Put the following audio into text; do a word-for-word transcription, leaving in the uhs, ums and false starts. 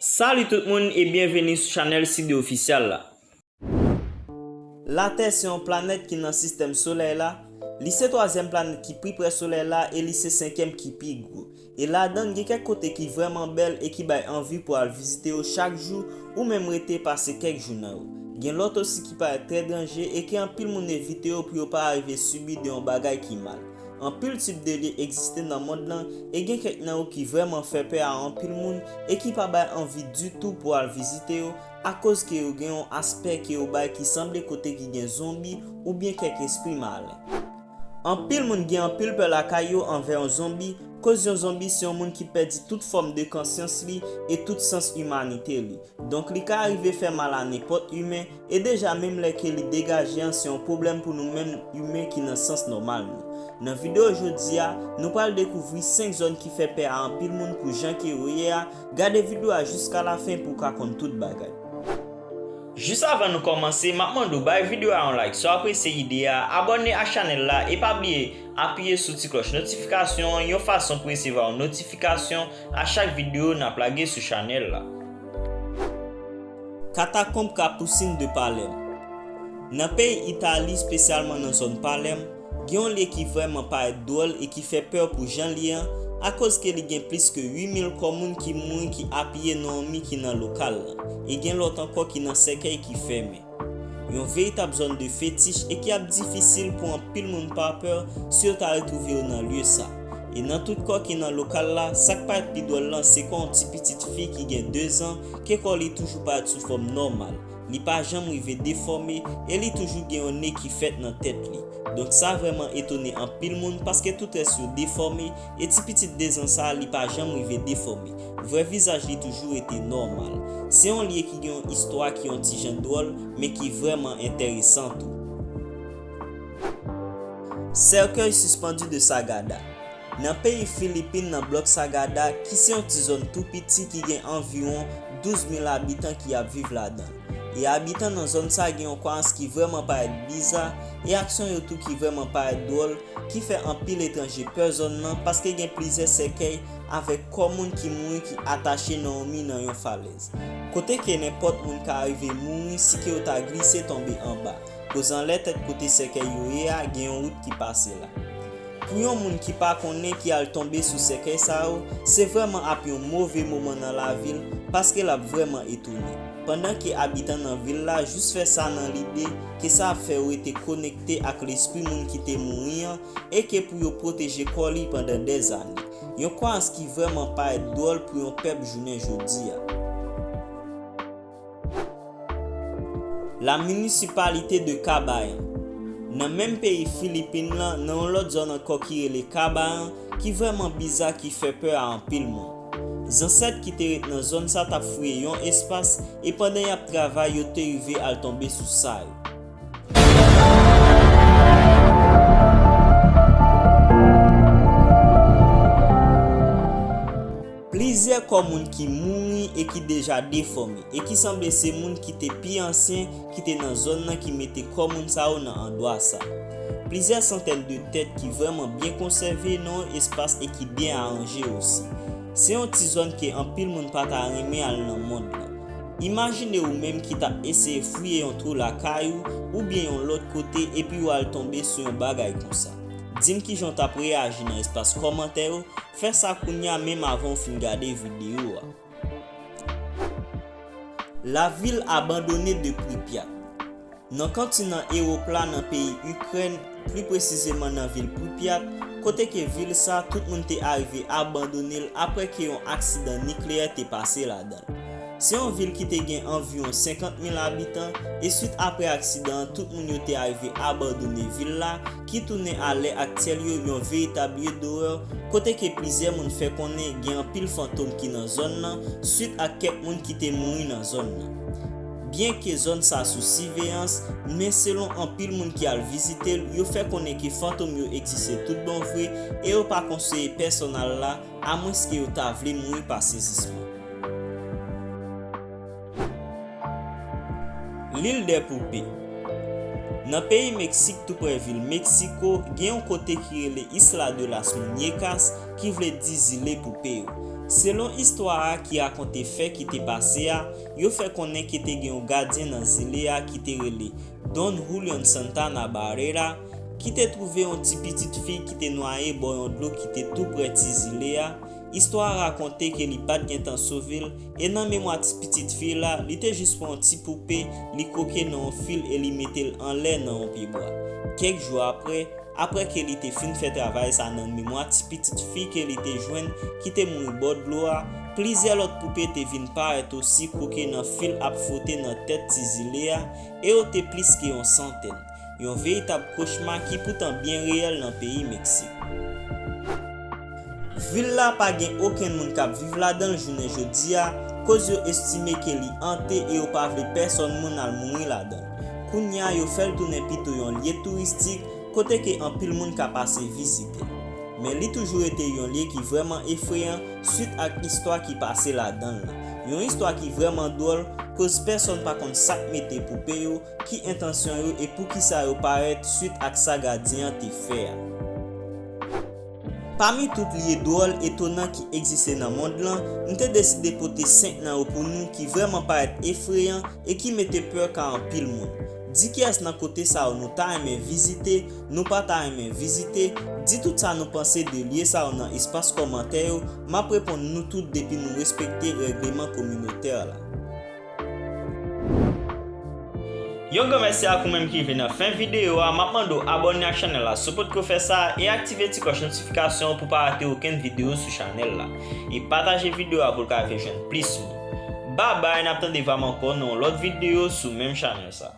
Salut tout moun e byenveni sou chanèl Sidé Official la. Latè se yon planèt ki nan sistèm solèy la. Li se twazyèm planèt ki pi prè solèy la e li se senkyèm ki pi gwo. E ladan l, gen kèk kote ki vrèman bèl e ki bay anvi pou al vizite yo chak jou ou menm rete pase kèk jou nan yo. Gen lòt osi ki parèt trè danje e ke anpil moun evite yo pou yo pa rive sibi de yon bagay ki mal. Anpil tip de lye egziste nan mond lan e gen kèk nan yo ki vrèman fè pè a anpil moun e ki pa bay anvi ditou pou al vizite yo akoz ke yo gen yon aspè ke yo bay ki sanble kote ki gen zonbi oubyen kèk espri malen. Anpil moun gen anpil pè lakay yo anvè yon zonbi, koz yon zonbi se yon moun ki pèdi tout fòm de konsyans li e tout sans imanite li. Donk li ka rive fè mal a nenpòt imen e deja menm lè ke li degaje an se yon pwoblèm pou nou menm imen ki nan sans nòmal nou. Nan videyo jodi a, nou pral dekouvri senk zòn ki fè pè a anpil moun pou jan ke yo ye a. Gade videyo a jiska lafen pou w ka konn tout bagay. Jis avan nou kòmanse, m ap mande w bay videyo a yon like si w apresye ide a, abòne a chanèl la e pa bliye apiye sou ti klòch notifikasyon an yon fason pou w resevwa yon notifikasyon a chak videyo n ap lage sou chanèl la. Katakonb Kapousin de Palèm. Nan peyi Itali, espesyalman nan zòn Palèm, gen yon lye ki vrèman parèt dwòl e ki fè pè pou jan l ye an, akoz ke li gen plis ke uit mil kò moun ki mouri ki apiye nan yon mi ki nan lokal la, e gen lòt ankò ki nan sèkèy ki fèmen. Yon veritab zòn de fetich e ki ap difisil pou anpil moun pa pè si yo ta retwouve yo nan lye sa. E nan tout kò ki nan lokal la, sa k parèt pi dwòl lan se kò yon ti pitit fi ki gen dezan ke kò li toujou parèt sou fòm nòmal. Li pa janm rive defòme e li toujou gen yon ne ki fèt nan tèt li. Donk sa vrèman etone anpil moun paske tout rès yo defòme e ti pitit dezan sa li pa janm rive defòme. Vrè vizaj li toujou rete nòmal. Se yon lye ki gen yon istwa ki yon ti jan dwòl, men ki vrèman enteresan tou. Cercueil suspendu de Sagada. Nan peyi Filipin, nan blòk Sagada, ki se yon ti zòn tou piti ki gen anviwon douz mil abitan ki ap viv ladan l. E abitan nan zòn sa gen yon kwayans ki vrèman parèt biza, e aksyon yo tou ki vrèman parèt dwòl, ki fè anpil etranje pè zòn nan paske gen plizyè sèkèy avèk kò moun ki mouri ki atache nan yon mi nan yon falèz. Kote ke nenpòt moun ka rive mouri si ke yo ta glise tonbe anba, koz anlè tèt kote sèkèy yo ye a gen yon wout ki pase la. Pou yon moun ki pa konnen ki al tonbe sou sèkèy sa yo, se vrèman ap yon move moman nan lavi l paske l ap vrèman etone. Pandan ke abitan nan vil la jis fè sa nan lide ke sa ap fè yo rete konekte ak lespri moun ki te mouri an e ke pou yo pwoteje kò li pandan dèzane. Yon kwayans ki vrèman parèt dwòl pou yon pèp jounen jodi a. La municipalité de Cabayan. Nan menm peyi Filipin lan, nan yon lòt zòn ankò ki rele Cabayan, ki vrèman biza, ki fè pè a anpil moun. Zansèt ki te ret nan zòn sa t ap fouye yon espas, e pandan y ap travay, yo te rive al tonbe sou sa yo. Plizyè kò moun ki mouri e ki deja defòme, e ki sanble se moun ki te pi ansyen ki te nan zòn nan ki mete kò moun sa yo nan andwa sa. Plizyè santèn de tèt ki vrèman byen konsève nan yon espas e ki byen aranje osi. Se yon ti zòn ke anpil moun pa ta renmen al nan mond lan. Imajine ou menm ki t ap eseye fouye yon twou lakay ou oubyen yon lòt kote epi ou al tonbe sou yon bagay konsa. Di m kijan w t ap reyaji nan espas kòmantè yo, fè sa kounye a menm avan w fin gade videyo a. La ville abandonnée de Pripyat. Nan kontinan Ewòp la, nan peyi Ikrèn, pli presizeman nan vil Pripyat, kote ke vil sa tout moun te arive abandone l apre ke yon aksidan nikleyè te pase ladan l. Se yon vil ki te gen anviwon senkant mil abitan, e swit apre aksidan an, tout moun yo te arive abandone vil la, ki tounen a lè aktyèl yo yon veritab lye dorè, kote ke plizyè moun fè konnen gen anpil fantom ki nan zòn nan, swit ak kèk moun ki te mouri nan zòn nan. Byenke zòn sa sou siveyans, men selon anpil moun ki al vizite l, yo fè konnen ke fantom yo egziste tout bon vre e yo pa konseye pèsonn al la, amwenske yo ta vle mouri pa sezisman. L'île des poupées. Nan peyi Meksik, toupre vil Meksiko, gen yon kote ki rele Isla de las Muñecas, ki vle di zile poupe yo. Selon istwa a ki rakonte fè ki te pase a, yo fè konnen ke te gen yon gadyen nan zile a ki te rele Don Julian Santana Barrera, ki te twouve yon ti pitit fi ki te nwaye bò yon dlo ki te tou prè ti zile a. Istwa a rakonte ke li pa t gentan sove l, e nan memwa ti pitit fi la, li te jis pran yon ti poupe, li kwoke nan yon fil e li mete l anlè nan yon pyebwa. Kèk jou apre, apre ke li te fin fè travay sa nan memwa ti pitit fi ke li te jwenn ki te mouri bò dlo a, plizyè lòt poupe te vin parèt osi kwoke nan fil ap fwote nan tèt ti zile a, e yo te plis ke yon santèn. Yon veritab kochma ki poutan byen reyèl nan peyi Meksik. Vil la pa gen okenn moun k ap viv ladan l jounen jodi a, koz yo estime ke li ante e yo pa vle pèsòn moun al mouri ladan l. Kounye a, yo fè l tounen pito yon lye touristik kote ke anpil moun ka pase vizite l. Men li toujou rete yon lye ki vrèman efreyan swit ak istwa ki pase ladan l lan. Yon istwa ki vrèman dwòl, koz pèsòn pa konn sa k mete poupe yo, ki entansyon yo e poukisa yo parèt swit ak sa gadyen an te fè a. Pami tout lye dwòl, etonan ki egziste nan mond lan, m te deside pote senk nan yo pou nou ki vrèman parèt efreyan e ki mete pè ka anpil moun. Di kiyès nan kote sa yo nou ta renmen vizite, nou pa ta renmen vizite, di tout sa nou panse de lye sa yo nan espas kòmantè yo, m ap reponn nou tout depi nou respekte règleman kominotè la. Yon gran mèsi ak ou menm ki rive nan fen videyo a, m ap mande w abòne ak chanèl la si w potko fè sa e aktive ti klòch notifikasyon an pou w pa rate okenn videyo sou chanèl la. E pataje videyo a pou l ka rive jwenn plis moun. Babay, n ap tande va m ankò nan yon lòt videyo sou menm chanèl sa.